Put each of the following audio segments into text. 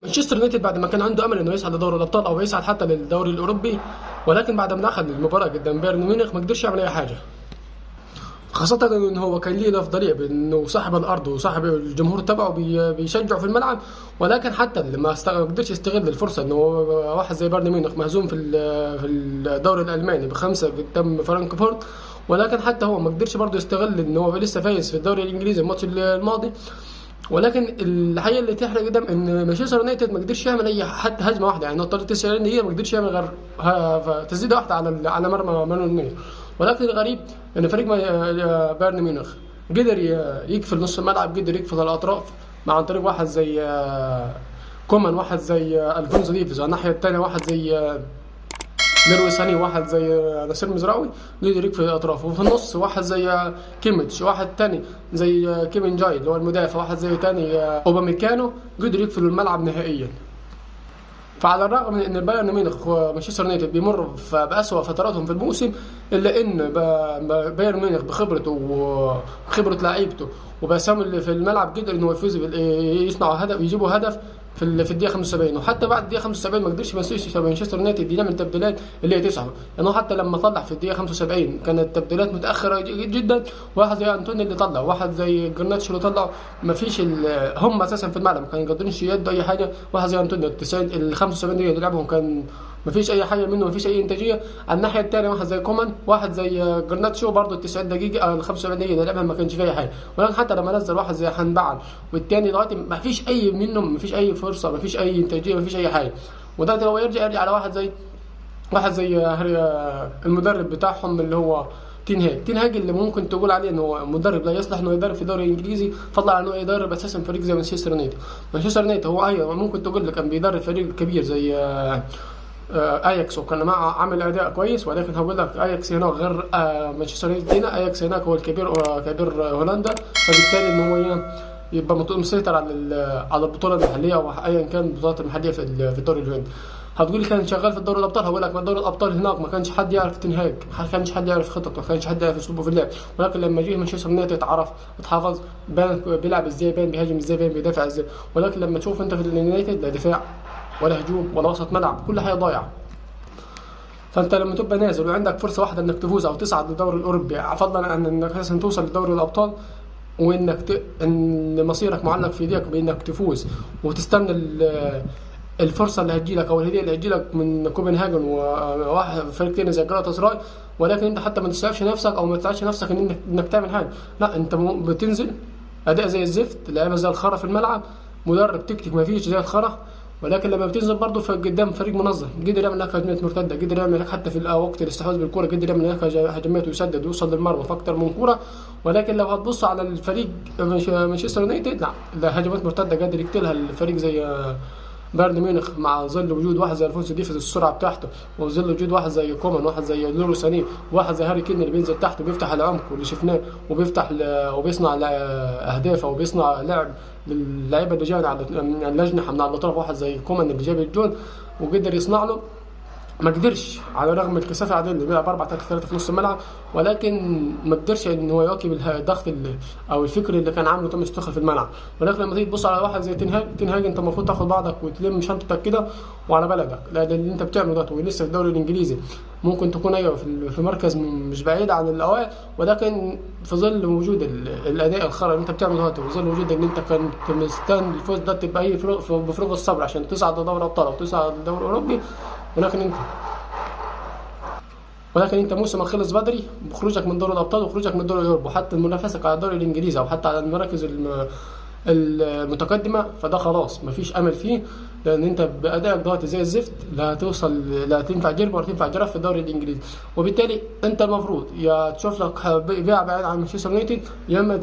مانشستر يونايتد بعد ما كان عنده امل انه يصعد لدوري الابطال او يصعد حتى للدوري الاوروبي، ولكن بعد ما دخل المباراة قدام بايرن ميونخ ما قدرش يعمل اي حاجة، خاصة ان هو كان ليه الافضلية بانه صاحب الارض وصاحب الجمهور تبعه بيشجعه في الملعب، ولكن حتى اللي ما قدرش يستغل الفرصة انه واحد زي بايرن ميونخ مهزوم في الدوري الالماني ب5 قدام فرانكفورت، ولكن حتى هو ما قدرش برضه يستغل ان هو لسه فايز في الدوري الانجليزي الماتش الماضي. ولكن الحقيقة اللي تحرق قدام ان مانشستر يونايتد ما قدرش يعمل اي حتى هجمة واحدة، يعني طول 90 دقيقة ما قدرش يعمل غير تسديده واحدة على مرمى مانويل نوير. ولكن الغريب ان فريق بايرن ميونخ قدر يقفل نص الملعب، قدر يقفل الاطراف مع عن طريق واحد زي كومان، واحد زي الفونسو ديفيز، على الناحية الثانية واحد زي ليروي ساني، واحد زي نصير مزراوي، قدر يقفل الاطراف، وفي النص واحد زي كيميتش، واحد تاني زي كيفن جاي اللي هو المدافع، واحد زي تاني اوباميكانو، قدر يقفلوا الملعب نهائيا. فعلى الرغم من ان بايرن ميونخ ومانشستر يونايتد بيمر بأسوأ فتراتهم في الموسم، الا ان بايرن ميونخ بخبرته وخبره لعيبته وبأسامه اللي في الملعب قدر انه يفوز يصنعوا هدف، يجيبوا هدف في الدقيقة 75، وحتى بعد الدقيقة 75 ما قدرش مانشستر يونايتد يعمل تبديلات اللي هي تسعة، لانه حتى لما طلع في الدقيقة 75 كانت التبديلات متاخرة جدا، واحد زي انتوني اللي طلع، واحد زي جرناتشو اللي طلع، ما فيش هم اساسا في الملعب ما كانوا قادرين يدوا اي حاجة. واحد زي انتوني ال 75 دقيقة اللي لعبهم كان ما فيش اي حاجة منه، ما فيش اي انتاجية. على الناحية الثانية واحد زي كومان، واحد زي جرناتشو برضه 90 دقيقة ال 75 دقيقة اللي لعبها ما كانش فيها اي حاجة. ولكن حتى لما نزل واحد زي حنبعل والثاني دلوقتي ما فيش اي منهم، ما فيش اي فرصة، ما فيش اي انتاجية، ما فيش اي حاجة. وده لو يرجع على واحد زي المدرب بتاعهم اللي هو تين هاج اللي ممكن تقول عليه انه هو مدرب لا يصلح انه يدرب في الدوري الانجليزي، فضلا عن انه يدرب اساسا فريق زي مانشستر يونايتد. مانشستر يونايتد هو ايوه ممكن تقول لك كان بيدرب فريق كبير زي اياكس وكان معه عامل اداء كويس، ولكن هقول لك اياكس هناك غير مانشستر يونايتد هنا، اياكس هناك هو الكبير، كبير هولندا، فبالتالي ان هو يبقى مسيطر على البطولة المحلية او ايا كان البطولات المحلية في الدوري الهولندي. هتقول لي كان شغال في الدوري الابطال، هقول لك ما دوري الابطال هناك ما كانش حد يعرف تنهاج، ما كانش حد يعرف خطط، ما كانش حد يعرف اسلوبه في اللعب، ولكن لما جه مانشستر يونايتد اتعرف، اتحفظ، بان بيلعب ازاي، بان بيهاجم ازاي، بان بيدافع ازاي. ولكن لما تشوف انت في اليونايتد لا دفاع ولا هجوم ولا وسط ملعب، كل حاجة ضايعة. فانت لما تبقى نازل وعندك فرصة واحدة انك تفوز او تصعد للدوري الاوروبي، فضلا عن انك اساسا توصل لدوري الابطال، وانك ان مصيرك معلق في ايديك بانك تفوز وتستنى الفرصة اللي هتجيلك او الهدية اللي هتجيلك من كوبنهاجن وواحد فريق تاني زي جالاتا سراي، ولكن انت حتى ما تسعفش نفسك او ما تساعدش نفسك انك تعمل حاجة، لا انت بتنزل اداء زي الزفت، لعيبة زي الخرا في الملعب، مدرب تكتيك ما فيش زي الخرا، ولكن لما بتنزل برضه قدام فريق منظم قدر يعمل لك هجمات مرتدة، قدر يعمل لك حتى في وقت الاستحواذ بالكرة قدر يعمل لك هجمات ويسدد ويوصل للمرمى في اكتر من كورة. ولكن لو هتبص على الفريق مانشستر يونايتد لا هجمات مرتدة قادر يقتلها الفريق زي بايرن ميونخ، مع ظل وجود واحد زي الفونسو ديفيز السرعة بتاعته، وظل وجود واحد زي كومان، واحد زي ليروي ساني، واحد زي هاري كين اللي بينزل تحت وبيفتح العمق واللي شفناه، وبيفتح وبيصنع اهداف وبيصنع لعب للعيبة اللي جاية على الاجنحة من على الاطراف، واحد زي كومان اللي جاب الجون وقدر يصنع له، ما قدرش على الرغم من الكثافة العدديه اللي بيلعب 4-3-3 في نص الملعب، ولكن ما قدرش ان هو يواكب الضغط او الفكر اللي كان عامله توماس توخل في الملعب. ولكن لما تيجي تبص على واحد زي تنهاج انت المفروض تاخد بعضك وتلم شنطتك كده وعلى بلدك، لان اللي انت بتعمله ده ولسه في الدوري الانجليزي ممكن تكون ايوه في مركز مش بعيد عن الاوائل، ولكن في ظل وجود الاداء الخرا اللي انت بتعمله ده، وفي ظل وجود ان انت كنت مستني الفوز ده تبقى اي بفروغ الصبر عشان تصعد لدوري الابطال او تصعد للدوري الاوروبي، ولكن انت موسمك خلص بدري بخروجك من دوري الابطال وخروجك من دوري الاوروبي، وحتى منافسك على الدوري الانجليزي او حتى على المراكز المتقدمة، فده خلاص مفيش امل فيه، لان انت بادائك دلوقتي زي الزفت لا هتوصل، لا تنفع جرب ولا تنفع جرف في الدوري الانجليزي. وبالتالي انت المفروض يا تشوف لك بيع بعيد عن مانشستر يونايتد، يا اما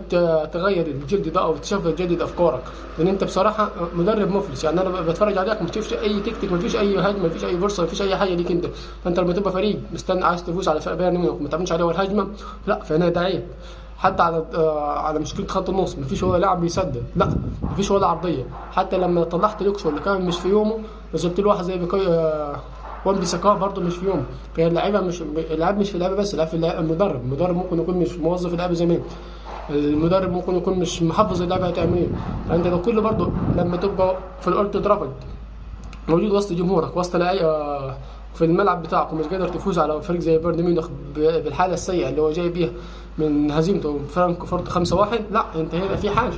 تغير الجلد ده او تشوف تجدد افكارك، لان انت بصراحة مدرب مفلس. يعني انا بتفرج عليك ما تشوفش اي تكتيك، ما فيش اي هجمة، ما فيش اي فرصة، ما فيش اي حاجة ليك انت. فانت لما تبقى فريق مستني عايز تفوز على بايرن ميونخ ما تعملش عليه ولا هجمة، لا فهنا ده عيب. حتى على مشكلة خط النص مفيش ولا لاعب بيسدد، لا مفيش ولا عرضية. حتى لما طلعت لوكشو اللي كان مش في يومه، نزلت له واحد زي وان بيساكا برضه مش في يوم. فهي اللعيبة مش اللاعب، مش في اللعيبة بس، اللاعب في المدرب. المدرب ممكن يكون مش موظف اللعيبة زمان، المدرب ممكن يكون مش محفظ اللعيبة هتعمل ايه. فانت لو كله برضه لما تبقى في الاولد ترافورد موجود وسط جمهورك، وسط لعيبة في الملعب بتاعك، ومش قادر تفوز على فريق زي بايرن ميونخ بالحالة السيئة اللي هو جاي بيها من هزيمته فرانكفورت 5-1، لا انت هنا في حاجة.